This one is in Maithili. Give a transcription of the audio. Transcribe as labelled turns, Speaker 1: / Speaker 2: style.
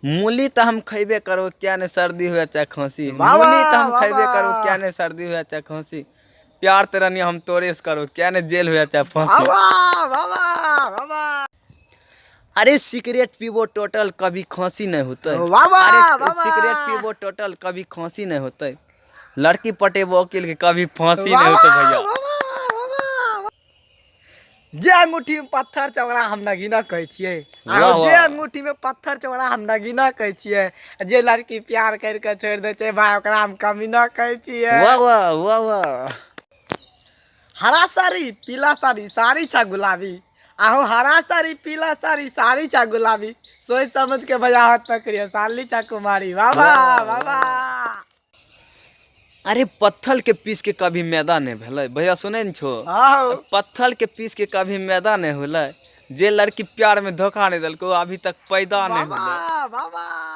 Speaker 1: मूली तऽ हम खयबे करबो किया नहि सर्दी हुए चाहे खाँसी।
Speaker 2: वाह
Speaker 1: मूली तऽ हम
Speaker 2: वाह
Speaker 1: खयबे करबो
Speaker 2: वाह
Speaker 1: किया नहि सर्दी हुए चाहे खाँसी। प्यार तऽ रानी हम तोरे से करबो किया नहि जेल हुए चाहे फांसी।
Speaker 2: वाह वाह वाह वाह।
Speaker 1: अरे सिगरेट पीबो टोटल कभी खांसी नहीं होते।
Speaker 2: वाह वाह
Speaker 1: अरे
Speaker 2: वाह
Speaker 1: सिगरेट
Speaker 2: वाह
Speaker 1: पीबो टोटल कभी खांसी नहीं होते। लड़की पटेबो वकील के कभी फांसी
Speaker 2: वाह
Speaker 1: नहीं होते
Speaker 2: वाह
Speaker 1: भैया।
Speaker 2: वाह। जे अंगूठी में पत्थर छै ओकरा हम नगीना कहै छियै।
Speaker 1: वाह
Speaker 2: आ जे
Speaker 1: वाह।
Speaker 2: अंगूठी में पत्थर छै ओकरा हम नगीना कहै छियै। आ जे लड़की प्यार करि के छोड़ि दै छै भाय ओकरा हम कमीना कहै छियै।
Speaker 1: वाह वाह वाह वाह।
Speaker 2: हरा साड़ी पीला साड़ी साड़ी छा गुलाबी। आहो हरा साड़ी पीला साड़ी साड़ी छा गुलाबी। सोच समझ के भैया हाथ पकड़ियो साली छा कुमारी। वाह
Speaker 1: वाह
Speaker 2: वाह
Speaker 1: वाह
Speaker 2: वाह वाह।
Speaker 1: अरे पत्थल के पीस के कभी मैदा नहीं भेलै भैया, सुनै ने छो?
Speaker 2: आहो
Speaker 1: पत्थल के पीस के कभी मैदा नहीं होलै। जे लड़की प्यार में धोखा नहीं देलकै वो अभी तक पैदा
Speaker 2: वाह
Speaker 1: नहीं होलै।
Speaker 2: वाह वाह वाह।